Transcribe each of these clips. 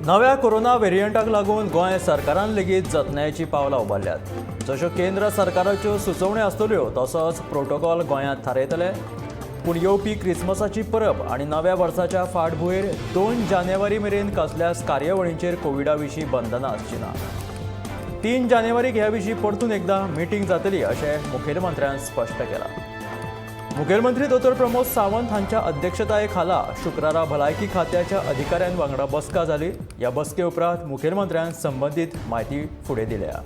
नव्या कोरोना व्हेरियंटाक लागून गोंय सरकारान लेगीत जतनायेची पावलां उबारल्यात. जश्यो केंद्र सरकाराच्यो सुचोवण्यो आसतल्यो तसोच प्रोटोकॉल गोंयांत थारायतले. पूण येवपी क्रिसमसाची परब आनी नव्या वर्साच्या फाटभूंयेर 2 जानेवारी मेरेन कसल्याच कार्यावळींचेर कोविडा विशीं बंधनां आसची ना. 3 जानेवारीक ह्या विशीं परतून एकदां मिटींग जातली अशें मुखेलमंत्र्यान स्पश्ट केलां. मुखेलमंत्री दोतोर प्रमोद सावंत हांच्या अध्यक्षताये खाला शुक्रारा भलायकी खात्याच्या अधिकाऱ्यां वांगडा बसका जाली. ह्या बसके उपरांत मुखेलमंत्र्यान संबंदीत म्हायती फुडें दिल्या.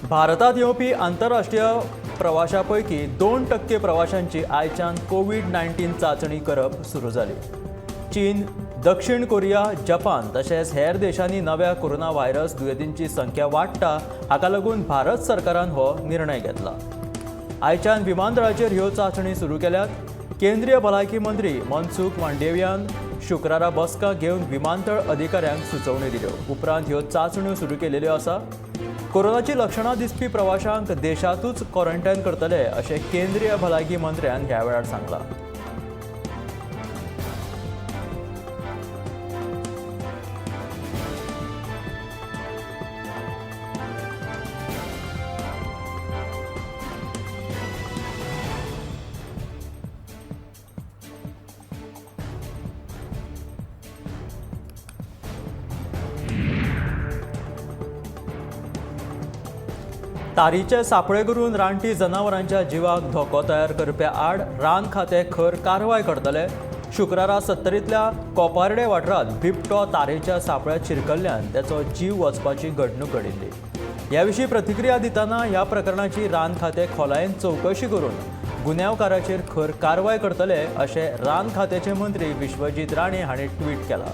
भारतात येवपी आंतरराष्ट्रीय प्रवाशां पैकी 2% प्रवाशांची आयच्यान कोवीड-19 चांचणी करप सुरू जाली. चीन, दक्षिण कोरिया, जपान तशेंच हेर देशांनी नव्या कोरोना व्हायरस दुयेंतींची संख्या वाडटा हाका लागून भारत सरकारान हो निर्णय घेतला. आयच्यान विमानतळाचेर ह्यो चांचणी सुरू केल्यात. केंद्रीय भलायकी मंत्री मनसुख मांडवियान शुक्रारा बसका घेवन विमानतळ अधिकाऱ्यांक सुचोवण्यो दिल्यो. उपरांत ह्यो चांचण्यो सुरू केलेल्यो आसा. कोरोनाची लक्षणां दिसपी प्रवाशांक देशांतूच क्वॉरंटायन करतले अशें केंद्रीय भलायकी मंत्र्यान ह्या वेळार सांगलां. तारीचे सापळे करून रानटी जनावरांच्या जिवाक धोको तयार करप्या आड रान खातें खर कारवाय करतले. शुक्रारा सत्तरींतल्या कोपार्डे वाठारांत बिबटो तारेच्या सापळ्यांत शिरकल्ल्यान ताचो जीव वचपाची घडणूक घडिल्ली. ह्या विशीं प्रतिक्रिया दितना ह्या प्रकरणाची रान खातें खोलायेन चवकशी करून गुन्यांवकाराचेर खर कारवाय करतले अशें रान खात्याचे मंत्री विश्वजीत राणे हांणी ट्वीट केलां.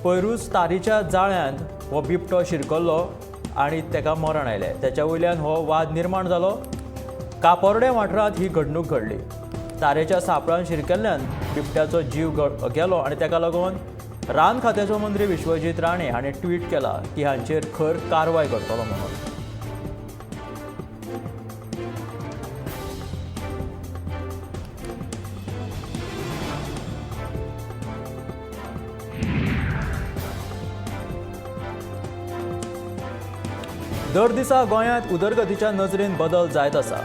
पयरूच तारीच्या जाळ्यांत हो बिबटो शिरकल्लो आनी ताका मरण आयलें. ताच्या वयल्यान हो वाद निर्माण जालो. कापोर्डे वाठारांत ही घडणूक घडली. तारेच्या सापळान शिरकल्ल्यान बिबट्याचो जीव गेलो आनी ताका लागून रान खात्याचो मंत्री विश्वजीत राणे हांणी ट्वीट केला की हांचेर खर कारवाय करतलो म्हणून. दर दिसा गोंयांत उदरगतीच्या नजरेन बदल जायत आसा.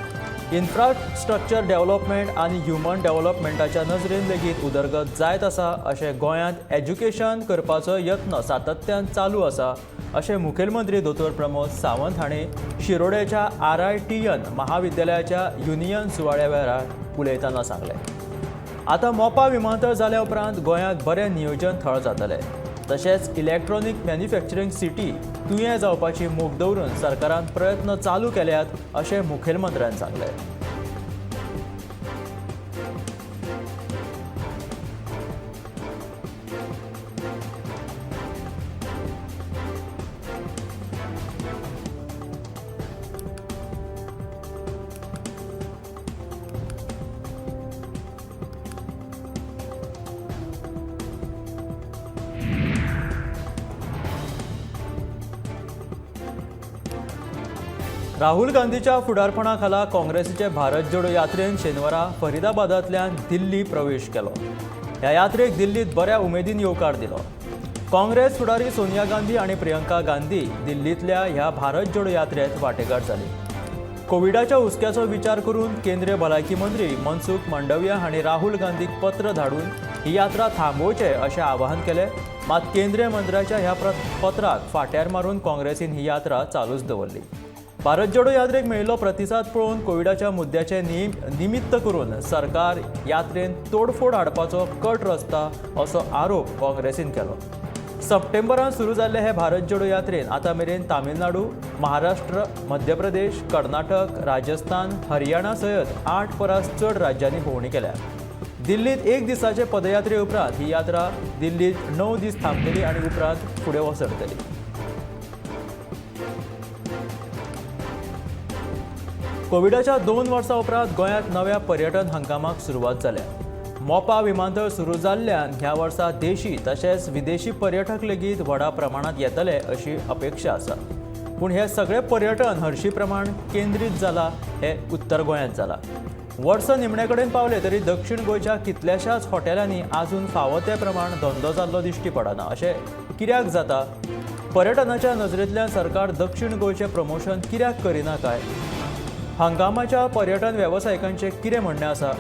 इन्फ्रास्ट्रक्चर डेव्हलपमेंट आनी ह्युमन डेव्हलपमेंटाच्या नजरेन लेगीत उदरगत जायत आसा अशें गोंयांत एज्युकेशन करपाचो यत्न सातत्यान चालू आसा अशें मुखेलमंत्री दोतोर प्रमोद सावंत हांणी शिरोडेच्या RITN महाविद्यालयाच्या युनियन सुवाळ्या वेळार उलयतना सांगलें. आतां मोपा विमानतळ जाल्या उपरांत गोंयांत बरें नियोजन थळ जातलें. तशेंच इलेक्ट्रॉनीक मॅन्युफॅक्चरींग सिटी तुयें जावपाची मोख दवरून सरकारान प्रयत्न चालू केल्यात अशें मुखेलमंत्र्यान सांगलें. राहुल गांधीच्या फुडारपणाखाला काँग्रेसीचे भारत जोडो यात्रेन शेनवारा फरीदाबादांतल्यान दिल्ली प्रवेश केलो. ह्या यात्रेक दिल्लीत बऱ्या उमेदीन येवकार दिलो. काँग्रेस फुडारी सोनिया गांधी आनी प्रियंका गांधी दिल्लींतल्या ह्या भारत जोडो यात्रेत वांटेकार जाली. कोविडाच्या हुस्क्याचो विचार करून केंद्रीय भलायकी मंत्री मनसुख मांडविया हांणी राहुल गांधीक पत्र धाडून ही यात्रा थांबोवचें अशें आवाहन केलें. मात केंद्रीय मंत्र्याच्या ह्या पत्राक फाट्यार मारून काँग्रेसीन ही यात्रा चालूच दवरली. भारत जोडो यात्रेक मेळिल्लो प्रतिसाद पळोवन कोविडाच्या मुद्द्याचें निमित्त करून सरकार यात्रेन तोडफोड हाडपाचो कट रचता असो आरोप काँग्रेसीन केलो. सप्टेंबरांत सुरू जाल्ले हे भारत जोडो यात्रेन आतां मेरेन तामिळनाडू, महाराष्ट्र, मध्य प्रदेश, कर्नाटक, राजस्थान, हरियाणा सयत 8 परस चड राज्यांनी भोंवडी केल्या. दिल्लींत एक दिसाचे पदयात्रे उपरांत ही यात्रा दिल्लींत 9 दीस थांबतली आनी उपरांत फुडें वसरतली. कोविडाच्या 2 वर्सां उपरांत गोंयांत नव्या पर्यटन हंगामाक सुरवात जाल्या. मोपा विमानतळ सुरू जाल्ल्यान ह्या वर्सा देशी तशेंच विदेशी पर्यटक लेगीत व्हडा प्रमाणांत येतले अशी अपेक्षा आसा. पूण हे सगळे पर्यटन हरशी प्रमाण केंद्रीत जाला हे उत्तर गोंयांत जाला. वर्स निमणे कडेन पावले तरी दक्षिण गोंयच्या कितल्याशाच हॉटेलांनी आजून फावो ते प्रमाण धंदो जाल्लो दिश्टी पडना. अशें कित्याक जाता? पर्यटनाच्या नजरेंतल्यान सरकार दक्षिण गोंयचें प्रमोशन कित्याक करिना काय? हंगामाच्या पर्यटन वेवसायिकांचें कितें म्हणणें आसा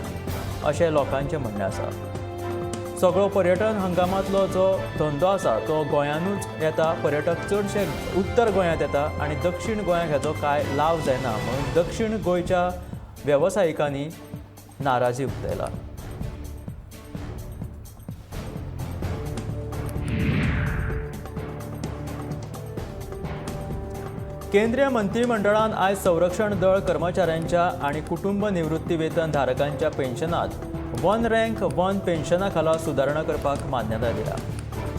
अशें लोकांचें म्हणणें आसा. सगळो पर्यटन हंगामांतलो जो धंदो आसा तो गोंयानूच येता. पर्यटक चडशे उत्तर गोंयांत येता आनी दक्षिण गोंयाक हेचो कांय लाव जायना म्हणून दक्षिण गोंयच्या वेवसायिकांनी नाराजी उक्तायला. केंद्रीय मंत्रिमंडळान आयज संरक्षण दळ कर्मचाऱ्यांच्या आनी कुटुंब निवृत्ती वेतन धारकांच्या पेन्शनात वन रँक वन पेन्शना खाला सुदारणा करपाक मान्यताय दिल्या.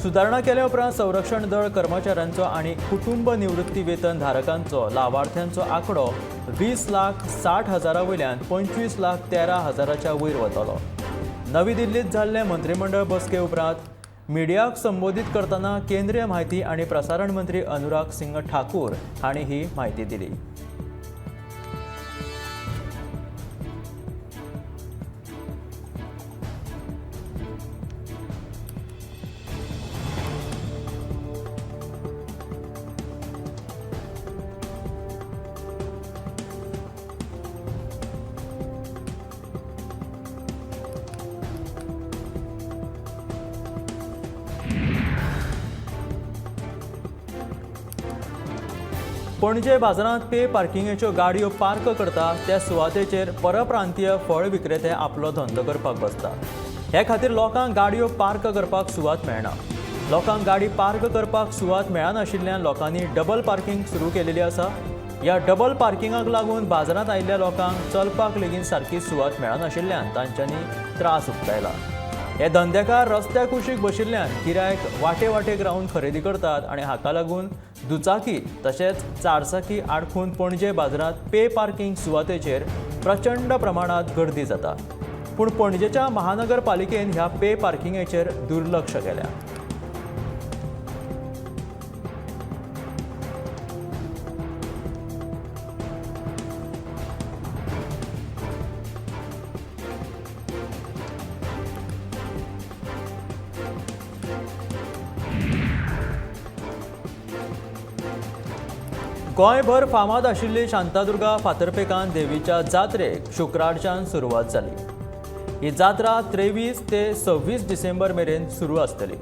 सुदारणा केल्या उपरांत संरक्षण दळ कर्मचाऱ्यांचो आनी कुटुंब निवृत्ती वेतन धारकांचो लावार्थ्यांचो आंकडो 20,60,000 वयल्यान 25,13,000 वयर वतलो. नवी दिल्लींत जाल्ले मंत्रिमंडळ बसके उपरांत मिडियाक संबोधीत करतना केंद्रीय म्हायती आनी प्रसारण मंत्री अनुराग सिंग ठाकूर हांणी ही म्हायती दिली. पणजे बाजारांत पे पार्किंगेच्यो गाडयो पार्क करता त्या सुवातेचेर परप्रांतीय फळ विक्रेते आपलो धंदो करपाक बसता. हे खातीर लोकांक गाडयो पार्क करपाक सुवात मेळना. लोकांक गाडी पार्क करपाक सुवात मेळनाशिल्ल्यान लोकांनी डबल पार्किंग सुरू केलेली आसा. ह्या डबल पार्किंगाक लागून बाजारांत आयिल्ल्या लोकांक चलपाक लेगीत सारकी सुवात मेळनाशिल्ल्यान तांच्यांनी त्रास उक्तायला. हे धंदेकार रस्त्या कुशीक बशिल्ल्यान गिरायक वाटे वाटेक रावन खरेदी करतात आनी हाका लागून दुचाकी तशेंच चारचाकी आडखून पणजे बाजारांत पे पार्किंग सुवातेचेर प्रचंड प्रमाणांत गर्दी जाता. पूण पणजेच्या महानगरपालिकेन ह्या पे पार्किंगेचेर दुर्लक्ष केल्या. गोंयभर फामाद आशिल्ली शांतादुर्गा फातर्पेकान देवीच्या जात्रेक शुक्रारच्यान सुरवात जाली. ही जात्रा 23 ते 26 डिसेंबर मेरेन सुरू आसतली.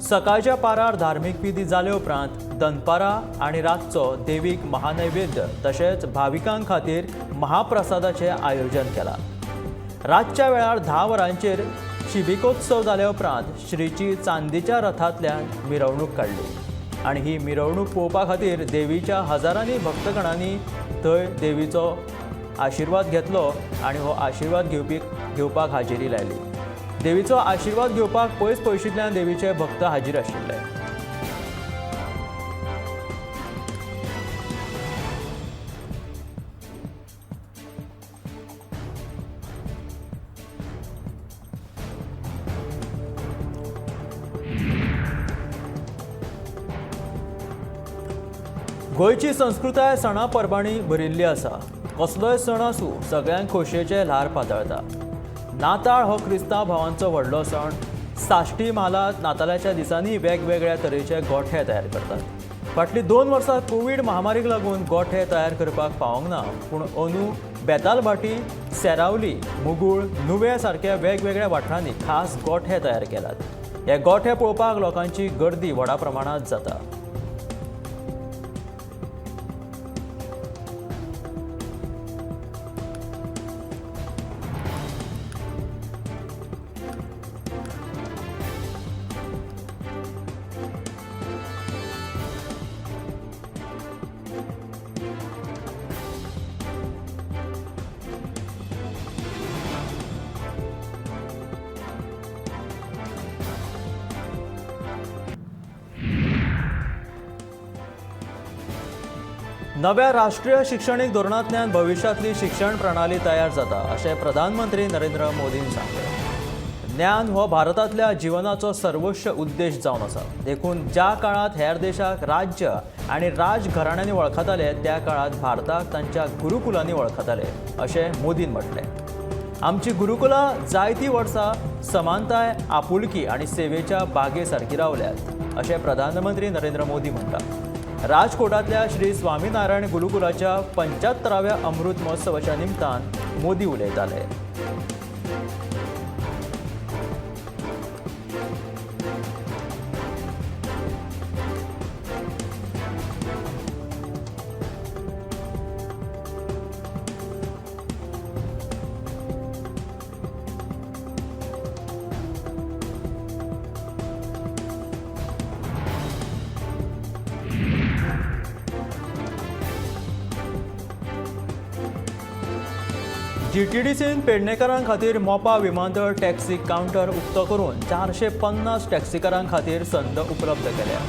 सकाळच्या पारार धार्मीक विधी जाले उपरांत दनपारा आनी रातचो देवीक महानैवेद्य तशेंच भाविकां खातीर महाप्रसादाचें आयोजन केलां. रातच्या वेळार 10 वरांचेर शिबिकोत्सव जाले उपरांत श्रीची चांदीच्या रथांतल्यान मिरवणूक काडली आनी ही मिरवणूक पळोवपा खातीर देवीच्या हजारांनी भक्तगणांनी थंय देवीचो आशिर्वाद घेतलो आनी हो आशिर्वाद घेवपाक हाजेरी लायली. देवीचो आशिर्वाद घेवपाक पयस पयशिल्ल्यान देवीचे भक्त हाजीर आशिल्ले. गोंयची संस्कृताय सणा परबांनी भरिल्ली आसा. कसलोय सण आसूं सगळ्यांक खोशयेचें ल्हार पातळटा. नाताळ हो क्रिस्तांव भावांचो व्हडलो सण. साश्टी म्हालांत नातालाच्या दिसांनी वेगवेगळ्या तरेचे गोठे तयार करतात. फाटलीं 2 वर्सां कोवीड महामारीक लागून गोठे तयार करपाक पावोंक ना, पूण अंदू बेतालभाटी, सेरावली, मुगूळ, नुवें सारक्या वेगवेगळ्या वाठारांनी खास गोठे तयार केल्यात. हे गोठे पळोवपाक लोकांची गर्दी व्हडा प्रमाणांत जाता. नव्या राष्ट्रीय शिक्षणीक धोरणांतल्यान भविश्यांतली शिक्षण प्रणाली तयार जाता अशें प्रधानमंत्री नरेंद्र मोदीन सांगलें. ज्ञान हो भारतांतल्या जिवनाचो सर्वोच्च उद्देश जावन आसा. देखून ज्या काळांत हेर देशाक राज्य आनी राजघराण्यांनी वळखताले त्या काळांत भारताक तांच्या गुरुकुलांनी वळखताले अशें मोदीन म्हटलें. आमची गुरुकुलां जायतीं वर्सां समानताय, आपुलकी आनी सेवेच्या बागे सारकी रावल्यात अशें प्रधानमंत्री नरेंद्र मोदी म्हणटात. राजकोटांतल्या श्री स्वामीनारायण गुरुकुलाच्या 75व्या अमृत महोत्सवाच्या निमतान मोदी उलयताले. जीटीडीसीन पेडणेकारां खातीर मोपा विमानतळ टॅक्सी कावंटर उक्तो करून 450 टॅक्सीकारां खातीर संद उपलब्ध केल्या.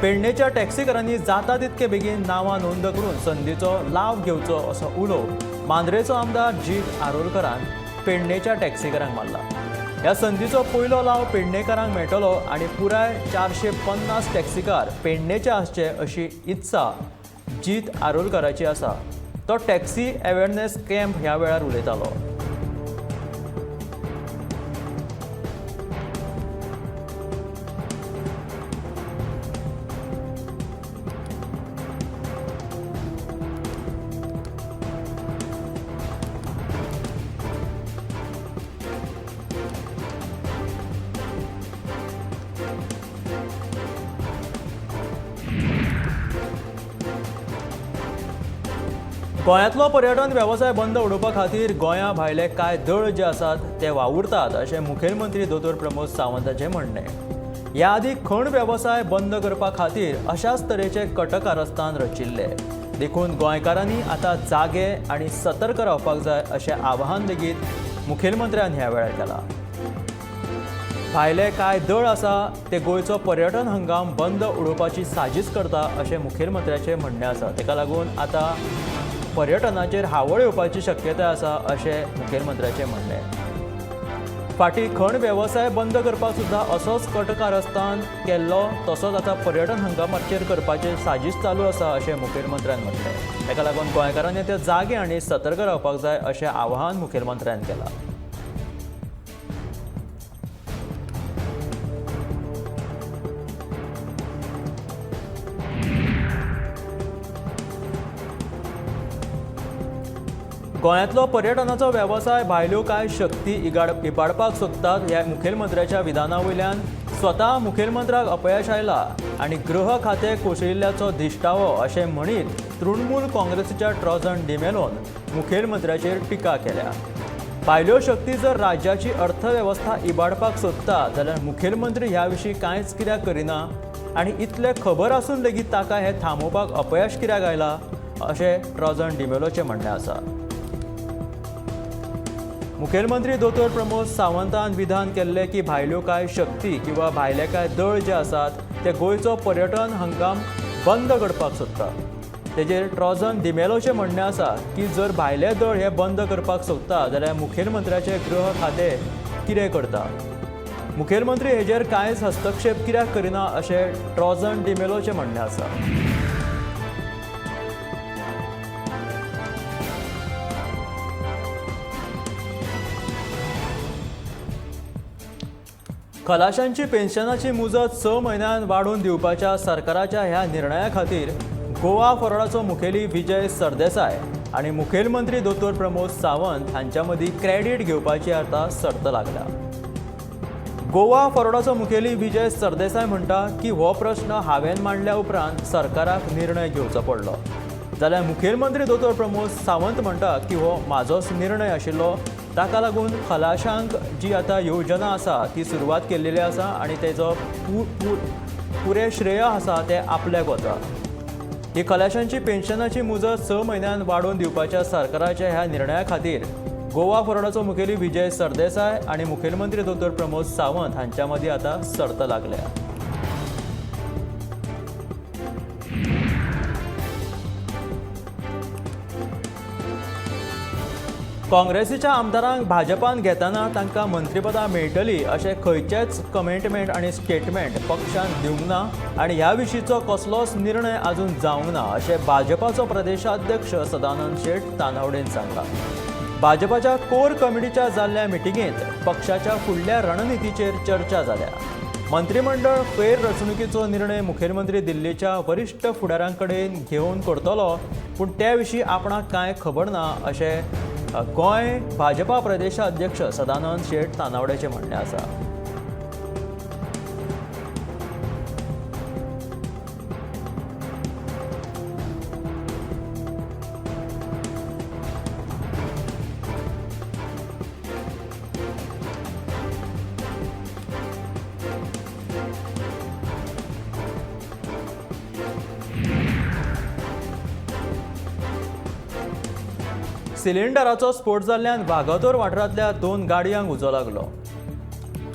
पेडणेच्या टॅक्सीकारांनी जाता तितके बेगीन नांवां नोंद करून संदीचो लाव घेवचो असो उलो मांद्रेचो आमदार जीत आरोलकरान पेडणेच्या टॅक्सीकारांक मारला. ह्या संदीचो पयलो लाव पेडणेकारांक मेळटलो आनी पुराय 450 टॅक्सीकार पेडणेचे आसचे अशी इत्सा जीत आरोलकराची आसा. तो टॅक्सी अवेअरनेस कॅम्प ह्या वेळार उलयतालो. गोंयांतलो पर्यटन वेवसाय बंद उडोवपा खातीर गोंया भायले कांय दळ जे आसात ते वावुरतात अशें मुखेलमंत्री दोतोर प्रमोद सावंताचें म्हणणें. ह्या आदीं खण वेवसाय बंद करपा खातीर अशाच तरेचे कटकारस्थान रचिल्ले, देखून गोंयकारांनी आतां जागे आनी सतर्क रावपाक जाय अशें आवाहन लेगीत मुखेलमंत्र्यान ह्या वेळार केलां. भायले कांय दळ आसा ते गोंयचो पर्यटन हंगाम बंद उडोवपाची साजीस करता अशें मुखेलमंत्र्याचें म्हणणें आसा. ताका लागून आतां पर्यटनाचेर हावळ येवपाची शक्यताय आसा अशें मुखेलमंत्र्याचें म्हणणें. फाटीं खण वेवसाय बंद करपाक सुद्दां असोच कटकारस्थान केल्लो तसोच आतां पर्यटन हंगामाचेर करपाचें साजीस चालू आसा अशें मुखेलमंत्र्यान म्हटलें. ताका लागून गोंयकारांनी ते जागे आनी सतर्क रावपाक जाय अशें आवाहन मुखेलमंत्र्यान केलां. गोंयांतलो पर्यटनाचो वेवसाय भायल्यो कांय शक्ती इबाडपाक सोदतात ह्या मुखेलमंत्र्याच्या विधाना वयल्यान स्वता मुखेलमंत्र्याक अपयश आयला आनी गृह खातें कोसळिल्ल्याचो दिश्टावो अशें म्हणीत तृणमूल काँग्रेसीच्या ट्रॉजन डिमेलोन मुखेलमंत्र्याचेर टिका केल्या. भायल्यो शक्ती जर राज्याची अर्थवेवस्था इबाडपाक सोदता जाल्यार मुखेलमंत्री ह्या विशीं कांयच कित्याक करिना आनी इतलें खबर आसून लेगीत ताका हें थांबोवपाक अपयश कित्याक आयलां अशें ट्रॉजन डिमेलोचें म्हणणें आसा. मुखेलमंत्री दोतोर प्रमोद सावंतान विधान केल्लें की भायल्यो कांय शक्ती किंवा भायले कांय दळ जे आसात ते गोंयचो पर्यटन हंगाम बंद करपाक सोदता. तेजेर ट्रॉजन डिमेलोचें म्हणणें आसा की जर भायले दळ हे बंद करपाक सोदता जाल्यार मुखेलमंत्र्याचें गृह खातें कितें करता, मुखेलमंत्री हेजेर कांयच हस्तक्षेप कित्याक करिना अशें ट्रॉजन डिमेलोचें म्हणणें आसा. खलाशांची पेन्शनाची मुजत 6 म्हयन्यान वाडोवन दिवपाच्या सरकाराच्या ह्या निर्णया खातीर गोवा फॉरवर्डाचो मुखेली विजय सरदेसाय आनी मुखेलमंत्री दोतोर प्रमोद सावंत हांच्या मदीं क्रेडीट घेवपाची आतां सर्त लागल्या. गोवा फॉरवर्डाचो मुखेली विजय सरदेसाय म्हणटा की हो प्रश्न हांवें मांडल्या उपरांत सरकाराक निर्णय घेवचो पडलो, जाल्यार मुखेलमंत्री दोतोर प्रमोद सावंत म्हणटा की हो म्हाजोच निर्णय आशिल्लो, ताका लागून खलाशांक जी आतां योजना आसा ती सुरवात केल्लेली आसा आनी तेजो पुरें श्रेय आसा तें आपल्याक वता. ही खलाशांची पेन्शनाची मुजत 6 म्हयन्यान वाडोवन दिवपाच्या सरकाराच्या ह्या निर्णया खातीर गोवा फॉरवर्डाचो मुखेली विजय सरदेसाय आनी मुखेलमंत्री दोतोर प्रमोद सावंत हांच्या मदीं आतां सर्त लागल्या. काँग्रेसीच्या आमदारांक भाजपान घेतना तांकां मंत्रीपदां मेळटली अशें खंयचेच कमिटमेंट आनी स्टेटमेंट पक्षान दिवंक ना आनी ह्या विशींचो कसलोच निर्णय अजून जावंक ना अशें भाजपाचो प्रदेशाध्यक्ष सदानंद शेट तानावडेन सांगलां. भाजपाच्या कोर कमिटीच्या जाल्ल्या मिटिंगेंत पक्षाच्या फुडल्या रणनितीचेर चर्चा जाल्या. मंत्रिमंडळ फेररचणुकीचो निर्णय मुखेलमंत्री दिल्लीच्या वरिश्ठ फुडाऱ्यां कडेन घेवन करतलो, पूण त्या विशीं आपणाक कांय खबर ना अशें गोंय भाजपा प्रदेशाध्यक्ष सदानंद शेट तानावड्याचें म्हणणें आसा. सिलिंडराचो स्फोट जाल्ल्यान वागातोर वाठारांतल्या 2 गाडयांक उजो लागलो.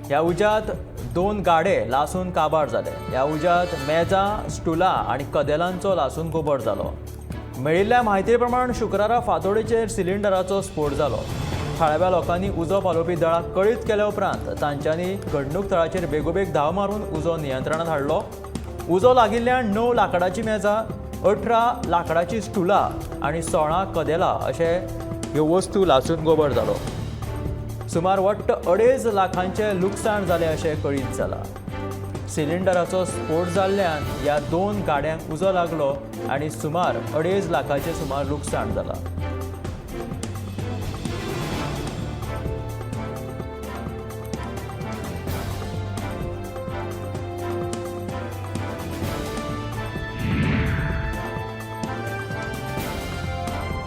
ह्या उज्यांत 2 गाडे लासून काबार जाले. ह्या उज्यांत मेजां, स्टुलां आनी कदेलांचो लासून गोबर जालो. मेळिल्ल्या म्हायती प्रमाण शुक्रारा फांतोडेचेर सिलिंडराचो स्फोट जालो. थळाव्या लोकांनी उजो पालोवपी दळाक कळीत केल्या उपरांत तांच्यांनी घडणूक थळाचेर बेगोबेग धांव मारून उजो नियंत्रणांत हाडलो. उजो लागिल्ल्यान 9 लांकडाचीं मेजां, 18 लांकडाचीं स्टुलां आनी 16 कदेलां अशें ह्यो वस्तू लासून गोबर जालो. सुमार वट्ट 2.5 लाखांचें लुकसाण जालें अशें कळीत जालां. सिलिंडराचो स्फोट जाल्ल्यान ह्या 2 गाड्यांक उजो लागलो आनी सुमार 2.5 लाखाचें सुमार लुकसाण जालां.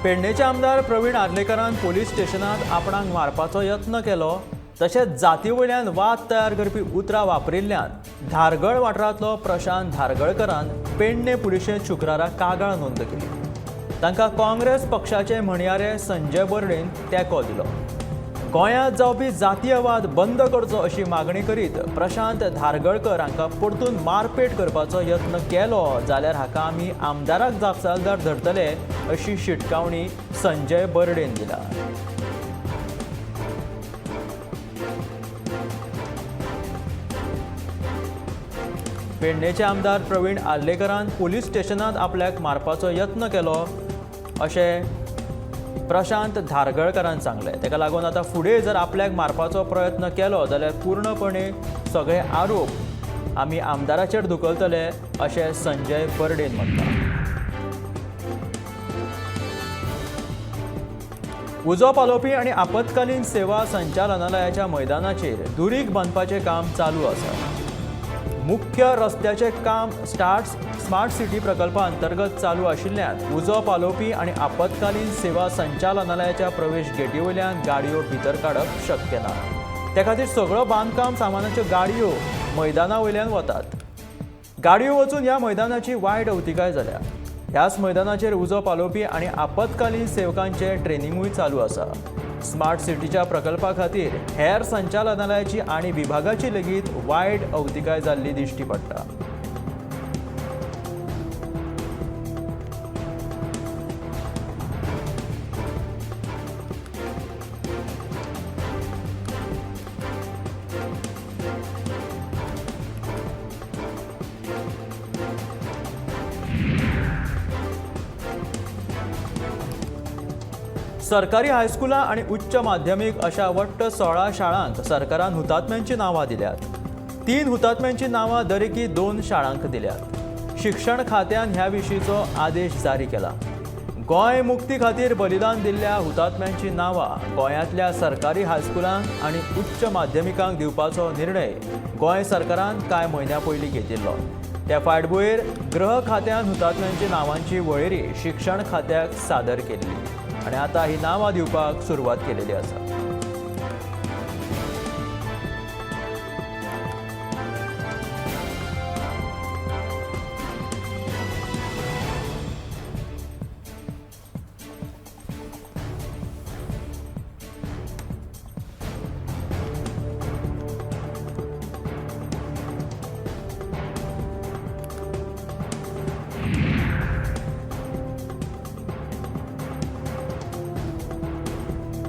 पेडणेचे आमदार प्रवीण आर्लेकरान पोलीस स्टेशनांत आपणाक मारपाचो यत्न केलो, तशेंच जाती वयल्यान वाद तयार करपी उतरां वापरिल्ल्यान धारगळ वाठारांतलो प्रशांत धारगळकरान पेडणे पुलिशेंत शुक्रारा कागाळ नोंद केली. तांकां काँग्रेस पक्षाचे म्हणयारे संजय बर्डेन तेंको दिलो. गोंयांत जावपी जातीयवाद बंद करचो अशी मागणी करीत प्रशांत धारगळकर हांकां परतून मारपेट करपाचो यत्न केलो जाल्यार हाका आमी आमदाराक जापसालदार धरतले अशी शिटकावणी संजय बर्डेन दिला. पेडणेचे आमदार प्रवीण आर्लेकरान पोलीस स्टेशनांत आपल्याक मारपाचो यत्न केलो अशें प्रशांत धारगळकरान सांगलें. ताका लागून आतां फुडें जर आपल्याक मारपाचो प्रयत्न केलो जाल्यार पूर्णपणे सगळे आरोप आमी आमदाराचेर धुकलतले अशें संजय बर्डेन म्हणटा. उजो पालोवपी आनी आपत्कालीन सेवा संचालनालयाच्या मैदानाचेर दुरीग बांदपाचें काम चालू आसा. मुख्य रस्त्याचें काम स्मार्ट सिटी प्रकल्पा अंतर्गत चालू आशिल्ल्यान उजो पालोवपी आनी आपत्कालीन सेवा संचालनालयाच्या प्रवेश गेटी वयल्यान गाडयो भितर काडप शक्य ना. ते खातीर सगळो बांदकाम सामानाच्यो गाडयो मैदाना वयल्यान वतात. गाडयो वचून ह्या मैदानाची वायट अवतिकाय जाल्या. ह्याच मैदानाचेर उजो पालोवपी आनी आपत्कालीन सेवकांचें ट्रेनिंगूय चालू आसा. स्मार्ट सिटीच्या प्रकल्पा खातीर हेर संचालनालयाची आनी विभागाची लेगीत वायट अवतिकाय जाल्ली दिश्टी पडटा. सरकारी हायस्कुलां आनी उच्च माध्यमीक अशा वट्ट 16 शाळांक सरकारान हुतात्म्यांची नांवां दिल्यात. 3 हुतात्म्यांची नांवां दरेकी 2 शाळांक दिल्यात. शिक्षण खात्यान ह्या विशींचो आदेश जारी केला. गोंय मुक्ती खातीर बलिदान दिल्ल्या हुतात्म्यांची नांवां गोंयांतल्या सरकारी हायस्कुलांक आनी उच्च माध्यमिकांक दिवपाचो निर्णय गोंय सरकारान कांय म्हयन्यां पयलीं घेतिल्लो. त्या फाटभुंयेर गृह खात्यान हुतात्म्यांची नांवांची वळेरी शिक्षण खात्याक सादर केल्ली आनी आतां ही नांवां दिवपाक सुरवात केलेली आसा.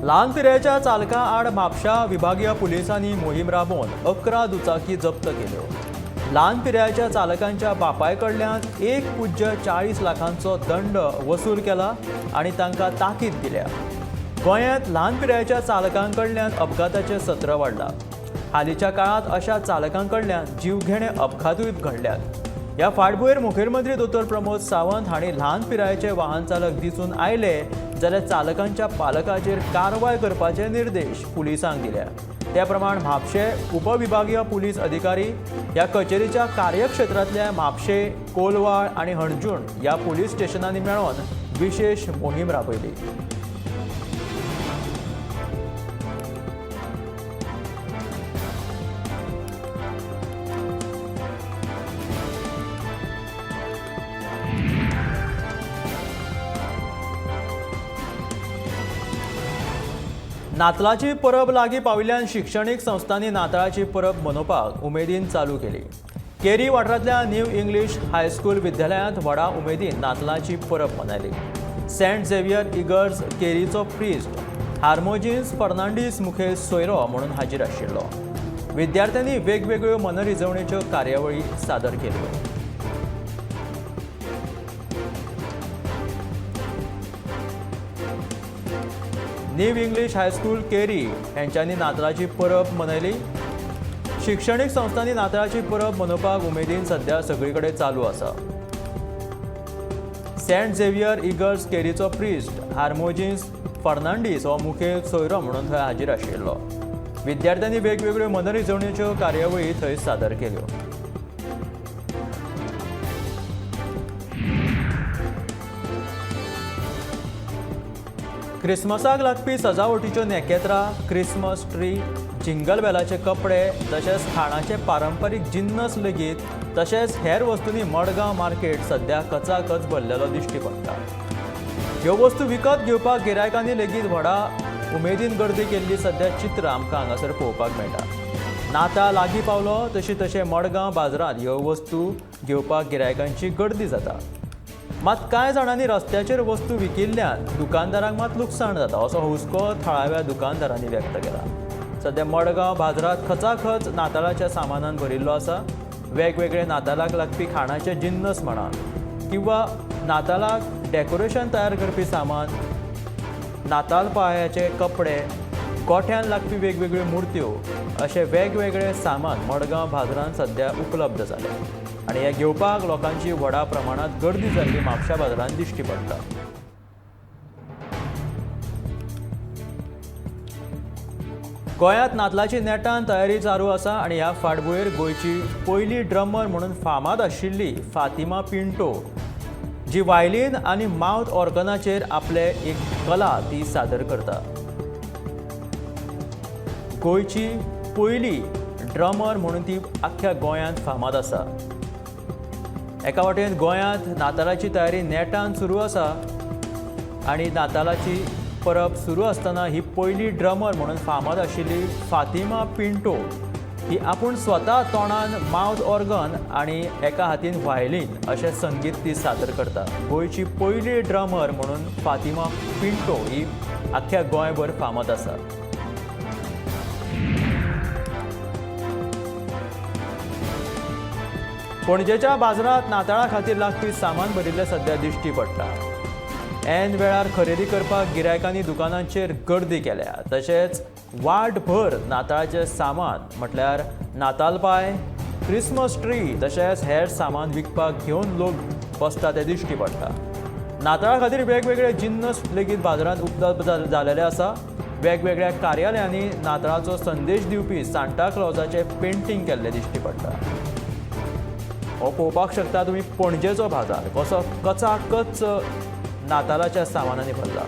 ल्हान पिरायेच्या चालकां आड म्हापशा विभागीय पुलिसांनी मोहीम राबोवन 11 दुचाकी जप्त केल्यो. ल्हान पिरायेच्या चालकांच्या बापाय कडल्यान 1.40 लाखांचो दंड वसूल केला आनी तांकां ताकीद दिल्या. गोंयांत ल्हान पिरायेच्या चालकां कडल्यान अपघाताचें सत्र वाडलां. हालींच्या काळांत अशा चालकां कडल्यान जीवघेणे अपघातूय घडल्यात. ह्या फाटभुंयेर मुखेलमंत्री दोतोर प्रमोद सावंत हांणी ल्हान पिरायेचे वाहन चालक दिसून आयले जाल्यार चालकांच्या पालकाचेर कारवाय करपाचे निर्देश पुलिसांक दिल्या. त्या प्रमाण म्हापशें उपविभागीय पुलीस अधिकारी ह्या कचेरीच्या कार्यक्षेत्रांतल्या म्हापशें, कोलवाळ आनी हणजूण ह्या पुलीस स्टेशनांनी मेळोवन विशेश मोहीम राबयली. नातलाची परब लागीं पाविल्ल्यान शिक्षणीक संस्थांनी नाताळाची परब मनोवपाक उमेदीन चालू केली. केरी वाठारांतल्या न्यू इंग्लीश हायस्कूल विद्यालयांत व्हडा उमेदीन नातलाची परब मनयली. सेंट झेवियर इगर्ज केरीचो प्रिस्ट हार्मोजिन्स फर्नांडीस मुखेल सोयरो म्हणून हाजीर आशिल्लो. विद्यार्थ्यांनी वेगवेगळ्यो मनरिजवणेच्यो कार्यावळी सादर केल्यो. न्यू इंग्लीश हायस्कूल केरी हेंच्यांनी नातलाची परब मनयली. शिक्षणीक संस्थांनी नातलाची परब मनोवपाक उमेदीन सध्या सगळी कडेन चालू आसा. सेंट झेवियर इगर्ज केरीचो प्रिस्ट हार्मोजिन्स फर्नांडीस हो मुखेल सोयरो म्हणून थंय हाजीर आशिल्लो. विद्यार्थ्यांनी वेगवेगळ्यो मनरिजवणेच्यो कार्यावळी थंय सादर केल्यो. क्रिसमसाक लागपी सजावटीच्यो नेकेत्रां, क्रिसमस ट्री, जिंगल बेलाचे कपडे तशेंच खाणाचे पारंपारीक जिन्नस लेगीत तशेंच हेर वस्तूंनी मडगांव मार्केट सध्या कचाकच भरलेलो दिश्टी पडटा. ह्यो वस्तू विकत घेवपाक गिरायकांनी लेगीत व्हडा उमेदीन गर्दी केल्ली सध्या चित्र आमकां हांगासर पळोवपाक मेळटा. नाताळ लागीं पावलो तशी तशें मडगांव बाजारांत ह्यो वस्तू घेवपाक गिरायकांची गर्दी जाता. मात कांय जाणांनी रस्त्याचेर वस्तू विकिल्ल्यान दुकानदारांक मात लुकसाण जाता असो हुस्को थळाव्या दुकानदारांनी व्यक्त केला. सध्या मडगांव बाजारांत खचाखच नाताळाच्या सामानान भरिल्लो आसा. वेगवेगळे नाताळाक लागपी खाणाचे जिन्नस म्हणा किंवा नाताळाक डेकोरेशन तयार करपी सामान, नाताळ पायाचे कपडे, गोठ्यान लागपी वेगवेगळ्यो मुर्त्यो अशे वेगवेगळे सामान मडगांव बाजारांत सध्या उपलब्ध जाले आनी हे घेवपाक लोकांची व्हडा प्रमाणात गर्दी जाल्ली म्हापशा बाजारांत दिश्टी पडटा. गोंयांत नातलाची नेटान तयारी चालू आसा आनी ह्या फाटभुंयेर गोंयची पयली ड्रमर म्हणून फामाद आशिल्ली फातिमा पिंटो जी वायलीन आनी मावथ ऑर्गनाचेर आपले एक कला ती सादर करता. गोंयची पयली ड्रमर म्हणून ती आख्ख्या गोंयांत फामाद आसा. एका वाटेन गोंयांत नातालाची तयारी नेटान सुरू आसा आनी नातालाची परब सुरू आसतना ही पयली ड्रमर म्हणून फामाद आशिल्ली फातिमा पिंटो ही आपूण स्वता तोंडान मावथ ऑर्गन आनी एका हातीन व्हायलीन अशें संगीत ती सादर करता. गोंयची पयली ड्रमर म्हणून फातिमा पिंटो ही आख्ख्या गोंयभर फामाद आसा. पणजेच्या बाजारांत नाताळा खातीर लागपी सामान भरिल्लें सध्या दिश्टी पडटा. ऐन वेळार खरेदी करपाक गिरायकांनी दुकानांचेर गर्दी केल्या. तशेंच वाटभर नाताळाचें सामान म्हटल्यार नातालपाय, क्रिसमस ट्री तशेंच हेर सामान विकपाक घेवन लोक बसता ते दिश्टी पडटा. नाताळा खातीर वेगवेगळे जिन्नस लेगीत बाजारांत उपलब्ध जालेले आसा. वेगवेगळ्या कार्यालयांनी नाताळाचो संदेश दिवपी सांता क्लॉजाचें पेंटींग केल्लें दिश्टी पडटा. हो पळोवपाक शकता तुमी पणजेचो बाजार कसो कचाकच नातालाच्या सामानांनी भरला.